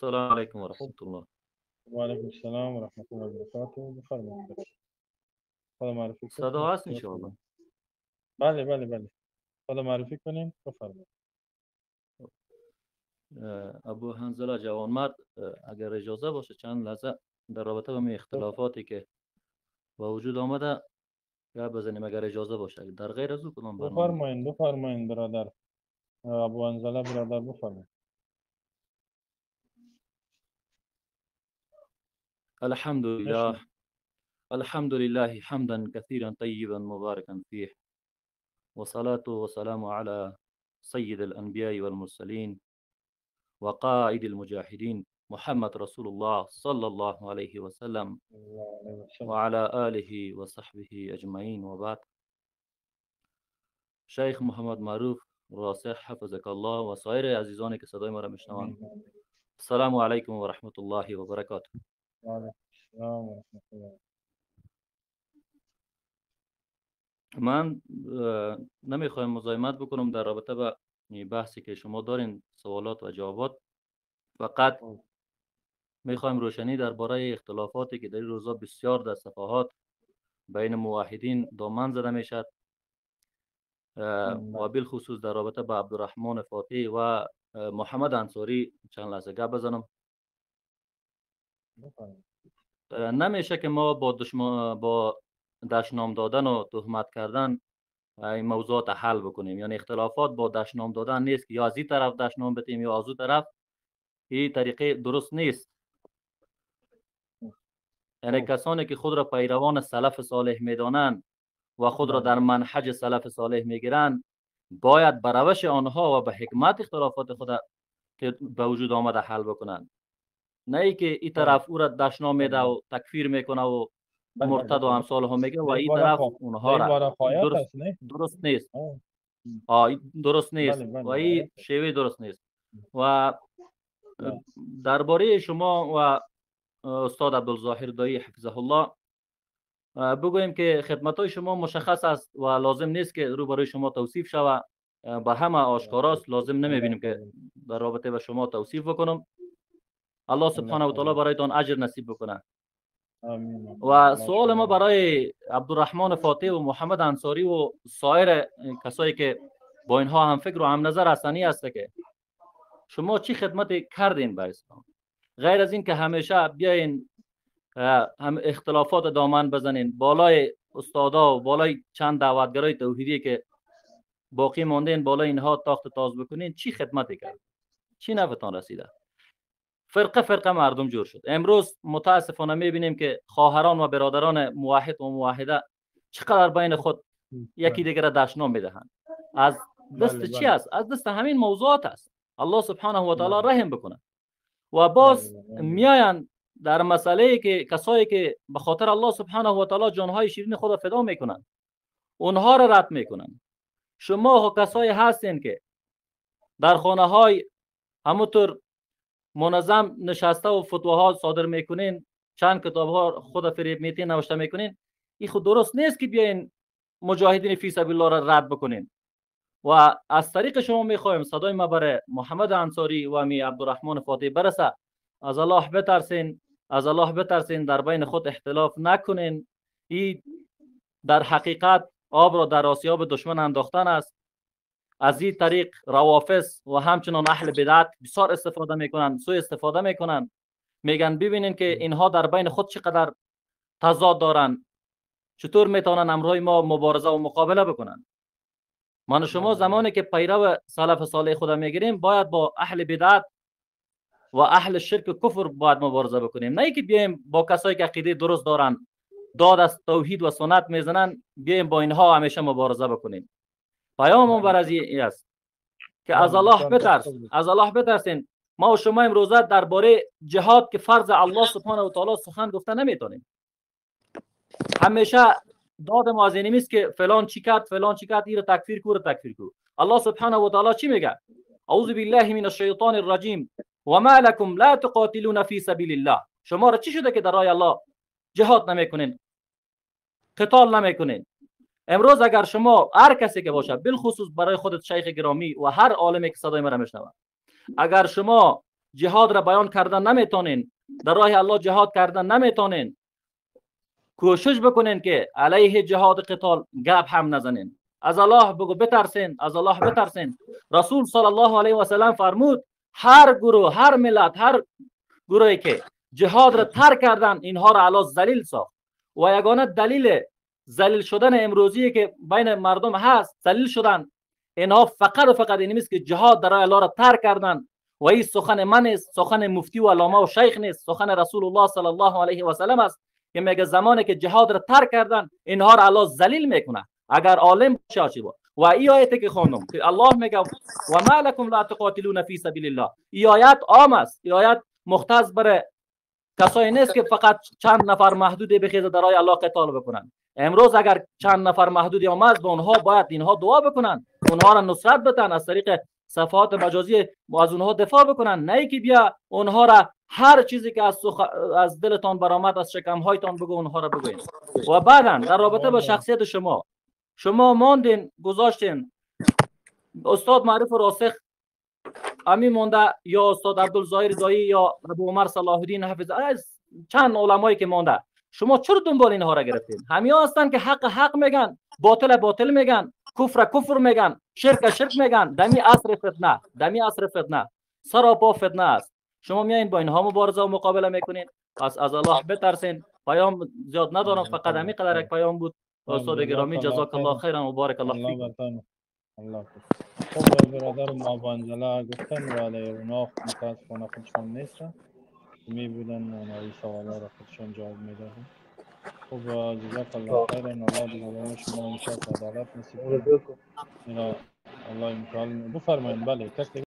السلام علیکم و رحمت الله. و علیکم السلام و رحمت الله و برکاته. بفرمایید. خدا معرفی کنید. صدا هست ان شاء الله؟ بله بله بله. خدا معرفی کنیم. بفرمایید. ابو حنظله جوانمرد، اگر اجازه باشه چند لحظه در رابطه با اختلافاتی که با وجود آمده گپ بزنیم، اگر اجازه باشه. در غیر از او کدام برنامه؟ بفرمایید بفرمایید برادر ابو حنظله، برادر بفرمایید. الحمد لله، الحمد لله حمدا كثيرا طيبا مباركا فيه، وصلاة وسلام على سيد الأنبياء والمرسلين وقائد المجاهدين محمد رسول الله صلى الله عليه وسلم وعلى آله وصحبه أجمعين، وبعد. شیخ محمد معروف راسخ حفظك الله و سایر عزیزانی که صدای ما را میشنوند، السلام علیکم و رحمت الله و برکاته. من نمیخوایم مزاحمت بکنم در رابطه با بحثی که شما دارین، سوالات و جوابات. فقط میخوایم روشنی درباره اختلافاتی که در این روزا بسیار در صفحات بین موحدین دامن زده میشد و بالخصوص در رابطه با عبدالرحمن فاتح و محمد انصاری چند لحظه گپ بزنم. نمیشه که ما با دشنام دادن و تهمت کردن این موضوعات حل بکنیم. یعنی اختلافات با دشنام دادن نیست که یا از این طرف دشنام بدیم یا از اون طرف، این طریقه درست نیست. یعنی کسانی که خود را پیروان سلف صالح میدانند و خود را در منهج سلف صالح میگیرند، باید به روش آنها و به حکمت اختلافات خود که به وجود آمده حل بکنند، نه ای که این طرف او را دشنام میده و تکفیر میکنه و مرتد و امثال هم میگه و این طرف اونها را درست نیست. درست نیست و این شیوه درست نیست. و درباره شما و استاد عبدالظاهر دایی حفظه الله بگوییم که خدمت‌های شما مشخص است و لازم نیست که روبروی شما توصیف شود، به همه آشکاراست، لازم نمیبینیم که در رابطه با شما توصیف بکنم. الله سبحانه و تعالی برایتان اجر نصیب بکنه. و سوال ما برای عبدالرحمن فاتح و محمد انصاری و سایر کسایی که با اینها هم فکر و هم نظر هستند است که شما چی خدمت کردین به اسلام، غیر از این که همیشه بیاین هم اختلافات دامن بزنین بالای استادا و بالای چند دعوتگرای توحیدی که باقی ماندین، بالای اینها تاخت تاز بکنین، چی خدمتی کرد؟ چی نفتان رسیده؟ فرقه فرقه مردم جور شد. امروز متاسفانه میبینیم که خواهران و برادران موحد و موحده چقدر بین خود یکی دیگر را دشنام میدهند. از دست چی است؟ از دست همین موضوعات است. الله سبحانه و تعالی رحم بکنه. و باز میاین در مسئله که کسایی که به خاطر الله سبحانه و تعالی جانهای شیرین خود فدا میکنن، اونها را رد میکنن. شما کسایی هستین که در خانه های همونطور منظم نشسته و فتواها صادر میکنین، چند کتاب ها خود فریب میتین نوشته میکنین، این خود درست نیست که بیاین مجاهدین فی سبیل الله را رد بکنین. و از طریق شما میخوایم صدای ما برای محمد انصاری و می عبدالرحمن فاتح برسه. از الله بترسین، از الله بترسین، در بین خود اختلاف نکنین. این در حقیقت آب را در آسیاب دشمن انداختن است. از این طریق روافض و همچنان اهل بدعت بسیار استفاده میکنن، سوء استفاده میکنن. میگن ببینین که اینها در بین خود چقدر تضاد دارن، چطور میتونن امرای ما مبارزه و مقابله بکنن. من و شما زمانی که پیرو سلف صالح خدا میگیریم، باید با اهل بدعت و اهل شرک و کفر باید مبارزه بکنیم، نه اینکه بیایم با کسایی که عقیده درست دارن، داد از توحید و سنت میزنن، بیایم با اینها همیشه مبارزه بکنیم. پیام بر از این است که از الله بترس، از الله بترسین. ما و شما امروزه درباره جهاد که فرض الله سبحانه و تعالی سخن گفته نمیتونیم. همیشه داد ما از این نیست که فلان چی کرد، فلان چی کرد، این رو تکفیر کو، رو تکفیر کو. الله سبحانه و تعالی چی میگه؟ اعوذ بالله من الشیطان الرجیم و ما لكم لا تقاتلون فی سبیل الله. شما را چی شده که در راه الله جهاد نمیکنین، قتال نمیکنین؟ امروز اگر شما هر کسی که باشه، بالخصوص برای خودت شیخ گرامی و هر عالمی که صدای مرا میشنوه، اگر شما جهاد را بیان کردن نمیتونین، در راه الله جهاد کردن نمیتونین، کوشش بکنین که علیه جهاد قتال گپ هم نزنین. از الله بگو بترسین، از الله بترسین. رسول صلی الله علیه و سلم فرمود هر گروه، هر ملت، هر گروهی که جهاد را ترک کردن، اینها را الله ذلیل ساخت. و یگانه دلیل ذلیل شدن امروزی که بین مردم هست، ذلیل شدن اینها فقط و فقط این نیست که جهاد در راه الله را ترک کردن. و این سخن من نیست، سخن مفتی و علامه و شیخ نیست، سخن رسول الله صلی الله علیه و سلم است که میگه زمانی که جهاد را ترک کردن اینها را الله ذلیل میکنه، اگر عالم باشه. و این آیت که خواندم که الله میگه و ما لکم لا تقاتلون فی سبیل الله، این آیت عام است، این آیت مختص بر کسایی نیست که فقط چند نفر محدود بخیزه در راه الله قتال بکنن. امروز اگر چند نفر محدودی آمد، به اونها باید اینها دعا بکنن، اونها را نصرت بدن، از طریق صفحات مجازی از اونها دفاع بکنن، نه اینکه بیا اونها را هر چیزی که از دلتان برآمد، از شکمهایتان بگو، اونها را بگوین. و بعدا در رابطه با شخصیت شما، شما ماندین گذاشتین استاد معروف راسخ امی مونده، یا استاد عبدالظاهر دایی، یا ابو عمر صلاح الدین حافظ، از چند علمایی که مونده، شما چرا دنبال اینها را گرفتین؟ همیا هستن که حق حق میگن، باطل باطل میگن، کفر کفر میگن، شرک شرک میگن. دمی عصر فتنه، دمی عصر فتنه، سراپا فتنه است. شما میایین با اینها مبارزه و مقابله میکنین. پس از الله بترسین. پیام زیاد ندارم، فقط همین قدر یک پیام بود. استاد گرامی جزاک الله خیرا و بارک الله فیک. الله. خب برادر ما بانجلا گفتن، ولی اونا متاسفانه خودشان نیستن، می بودن اونا این سوالا را خودشان جواب میدادن. خب جزاک الله خیرا، الله دیگه شما انصاف عدالت نصیب کنه. الله امکان بفرمایید. بله کسی